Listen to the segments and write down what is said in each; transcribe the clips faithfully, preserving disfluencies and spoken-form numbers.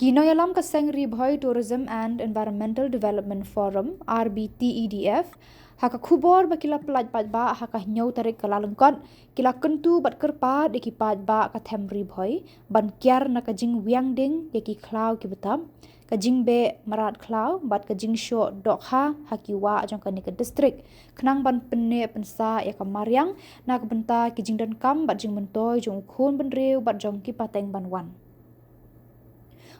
Ki nongïalam ka seng Ri Bhoi Tourism and Environmental Development Forum, R B T E D F, ha ka khubor ba ki la pyllait paidbah ha ka hynñiew tarik Kyllalyngkot, ki la kyntu bad kyrpad ïa ki paidbah ka them Ri Bhoi ban kiar na ka jingwiang ding ïa ki khlaw ki btap, ka jingbeh mrad khlaw bad ka jingshoh dohkha ha ki wah jong kane ka district, khnang ban pynneh pynsah ïa ka mariang na ka bynta ki jingdonkam bad jingmyntoi jong u khun bynriew bad jong ki pateng ban wan.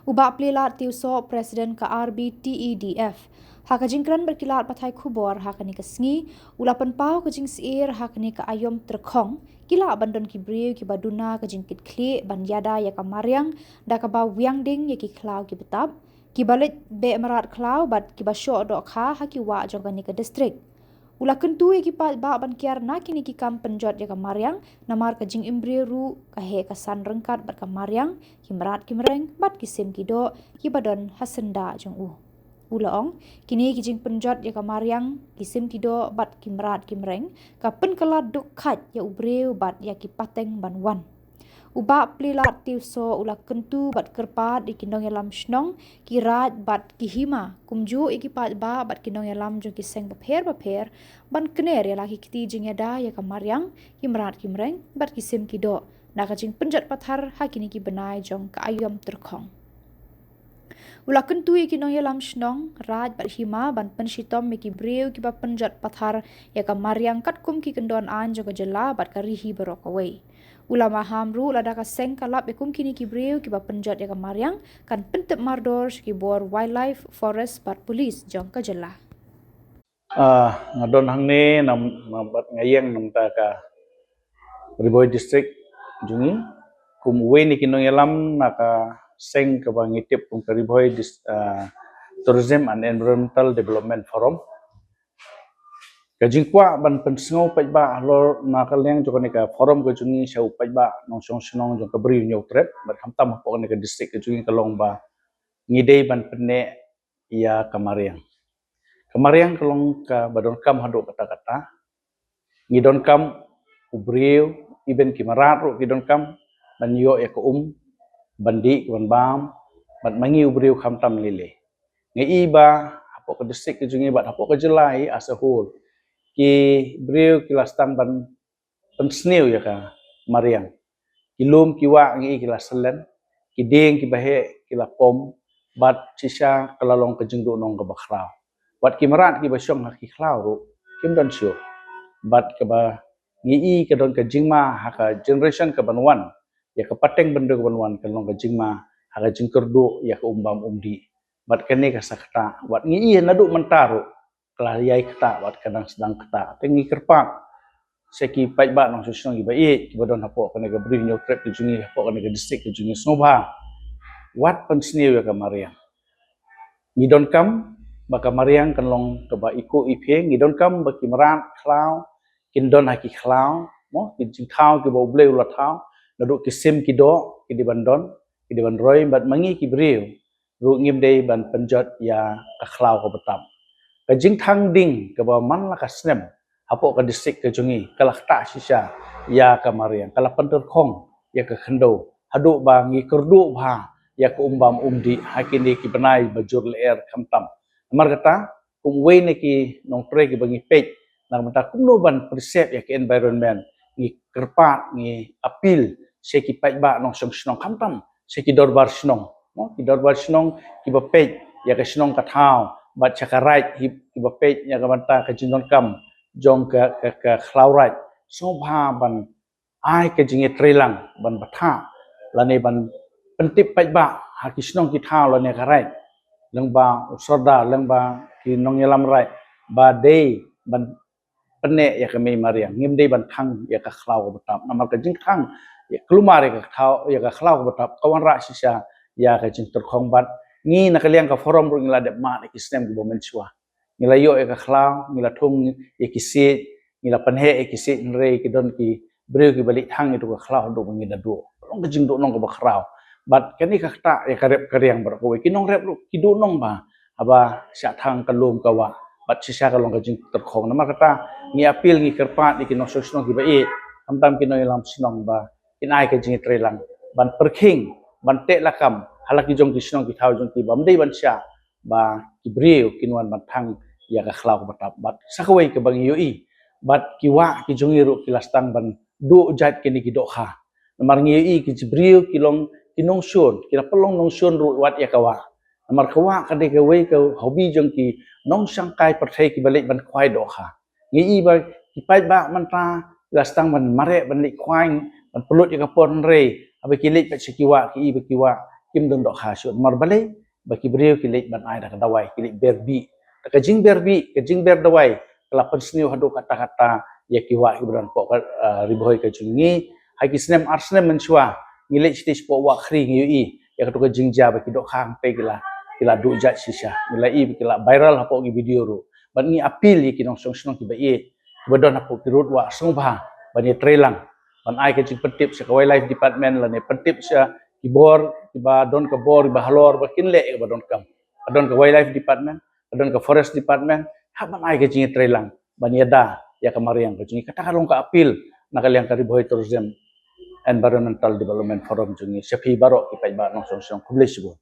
U Bah Plielad Tiewsoh, President ka R B T E D F, ha ka jingkren bad ki lad pathai khubor ha kane ka sngi, u la pynpaw ka jingsyier ha kane ka aïom tyrkhong, ki lah ban don ki briew kiba duna ka jingkitkhlieh ban ïada ïa ka mariang da kaba wiang ding ïa ki khlaw ki btap, kiba leit beh mrad khlaw bad kiba shoh dohkha ha ki wah jong kane ka district. U la kyntu ïa ki paidbah ban kiar na kine ki kam pynjot ïa ka mariang, namar ka jingim briew ruh ka heh ka san ryngkat bad ka mariang, ki mrad ki mreng bad ki sim ki doh kiba don ha syndah jong u. U la ong, kine ki jingpynjot ïa ka mariang, ki sim ki doh bad ki mrad ki mreng, ka pynkylla duk khait ïa u briew bad ïa ki pateng ban wan. U Bah Plielad Tiewsoh u la kyntu bad kyrpad ïa ki nongïalam shnong, ki raid bad ki hima, kumjuh ïa ki paidbah bad ki nongïalam jong ki seng bapher bapher ban kner ïa la ki kti jingïada ïa ka mariang, ki mrad ki mreng bad ki sim ki doh na ka jingpynjot pathar ha kine ki bnai jong ka aïom tyrkhong. U la kyntu ïa ki nongïalam shnong, raid bad hima ban pynshitom ïa ki briew kiba pynjot pathar ïa ka mariang katkum ki kyndon aiñ jong ka jylla bad ka ri hi baroh kawei. U la maham ruh lada ka seng ka lap ïa kum kine ki briew kiba pynjot ïa ka mariang, kan pyntip mardor sha ki bor Wildlife, Forest bad Police jong ka jylla. Ah, nga don hangne nam, nam bad nga ïeng na bynta ka Ri Bhoi District jong ngi, kum uwei na ki nongïalam na ka seng kaba ngi tip kum ka Ri Bhoi Dis-, ah, Tourism and Environmental Development Forum. Ka jingkwah ban pynsngew paidbah halor na ka liang jong kane ka forum ka jong ngi sha u paidbah nongshong shnong jong ka Bri u Hynñiewtrep, bad khamtam hapoh kane ka district ka jong ngi, ka long ba ngi dei ban pynneh ïa ka mariang. Ka mariang ka long kaba donkam haduh katta katta. Ngi donkam u briew, even ki mrad ruh ki donkam ban ïoh ïa ka um ban dih, ban bam, bad ma ngi u briew khamtam lei lei. Ngi i ba hapoh ka district ka jong ngi bad hapoh ka jylla hi as a whole, ki briew ki la sdang ban pynsniew ïa ka mariang. Ki lum ki wah ngi i ki la syllen, ki dieng kiba heh ki la pom, bad shisha ka la long ka jingduhnong kaba khraw. Bad ki mrad kiba shong ha ki khlaw ruh kim don shuh. Bad kaba ngi i ka don ka jingma ha ka generation kaban wan, ïa ka pateng bynriew kaban wan, ka long ka jingma ha ka jingkyrduh ïa ka um bam um dih. Bad kane ka sa ktah, bad ngi i naduh mynta ruh ka la ïai ktah bad ka dang sdang ktah. Te ngi kyrpad sha ki paidbah nongshong shnong kiba ïeit kiba don hapoh kane ka Bri u Hynñiewtrep ka jong ngi, hapoh kane ka district ka jong ngi, sngewbha wat pynsniew ïa ka mariang. Ngi donkam ba ka mariang kan long kaba ikoh iphieng, ngi donkam ba ki mrad khlaw kin don ha ki khlaw, mo, ki jingthaw kiba U Blei u la thaw, naduh ki sim ki doh ki dei ban don, ki dei ban roi, bad ma ngi ki briew ruh ngim dei ban pynjot ïa ka khlaw kaba tap. Ka jingthang ding kaba man la ka snem hapoh ka district ka jong ngi ka la ktah shisha ïa ka mariang, ka la pyntyrkhong ïa ka khyndew, haduh ba ngi kyrduh bha ïa ka um bam um dih ha kine ki bnai ba jur lyer khamtam. Namar kata, kum uwei na ki nongtrei kiba ngi peit na ka bynta kumno ban preserve ïa ka environment, ngi kyrpad, ngi appeal sha ki paidbah nongshong shnong, khamtam sha ki dorbar shnong, mo, ki dorbar shnong kiba peit ïa ka shnong ka thaw, bad sha ka raid hi kiba peit ïa ka bynta ka jingdonkam jong ka, ka, ka khlaw raid, sngewbha ban ai ka jingïatreilang ban batai lane ban pyntip paidbah ha ki shnong ki thaw lane ka raid, lyngba u sordar, lyngba ki nongïalam raid, ba dei ban pynneh ïa ka mei mariang, ngim dei ban thang ïa ka khlaw kaba tap. Namar ka jingthang ïa, kulmar ïa ka thaw, ïa ka khlaw kaba tap, ka wanrah shisha ïa ka jingtyrkhong. Bad ngi na ka liang ka forum ruh ngi la dep mad ïa ki snem kiba mynshuwa. Ngi la ïoh ïa ka khlaw, ngi la thung ïa ki siej, ngi la pynheh ïa ki siej, hynrei ki don ki briew kiba leit thang ïa tu ka khlaw haduh ba ngi da duh. Long ka jingduhnong kaba khraw. Bad kane ka ktah ïa ka rep ka riang baroh kawei. Ki nongrep ruh ki duhnong bha haba shah thang ka lum ka wah, bad shisha ka long ka jingtyrkhong. Namar kata, ngi appeal, ngi kyrpad ïa ki nongshong shnong kiba ïeit, khamtam ki nongïalam shnong, ba kin ai ka jingïatreilang ban pyrkhing, ban teh lakam ha la ki jong ki shnong ki thaw jong ki, bym dei ban shah ba ki briew kin wan ban thang ïa ka khlaw kaba tap. Bad sa kawei kaba ngi ïohi, bad ki wah ki jong ngi ruh ki la sdang ban duh jait kine ki dohkha. Namar ngi ïohi ki briew ki long ki nongshun, ki la pynlong nongshun ruh wat ïa ka wah. Namar ka wah ka dei kawei ka hobby jong ki nongshangkai pyrthei kiba leit ban khwai dohkha. Ngi i ba ki paidbah mynta ki la sdang ban mareh ban leit khwai, ban pynlut ïa ka por hynrei haba ki leit pat sha ki wah, ki i ba ki wah kim don dohkha shuh. Namar balei? Ba ki briew ki leit ban ai da ka dawai, ki leit ber bih. Da ka jingber bih, ka jingber dawai ka la pynsniew haduh katta katta ïa ki wah kiba don hapoh ka, ah, Ri Bhoi ka jong ngi. Ha ki snem ar snem mynshuwa ngi leit shatei shapoh Wahkhri, ngi ïohi ïa kato ka jingjia ba ki dohkha hangtei ki la, ki la duh jait shisha. Ngi la i ba ki la viral hapoh ki video ruh. Bad ngi appeal ïa ki nongshong shnong kiba ïeit, kiba don hapoh ki rud wah sngewbha ban ïatreilang, ban ai ka jingpyntip sha ka Wildlife Department lane pyntip sha ki bor kiba don ka bor, kiba halor, ba kin leh ïa kaba donkam. Ka don ka Wildlife Department, ka don ka Forest Department, hap ban ai ka jingïatreilang ban ïada ïa ka mariang ka jong ngi. Kata ka long ka appeal na ka liang ka Ri Bhoi Tourism Environmental Development Forum jong ngi sha phi baroh ki paidbah nongshong shnong. Khublei shibun.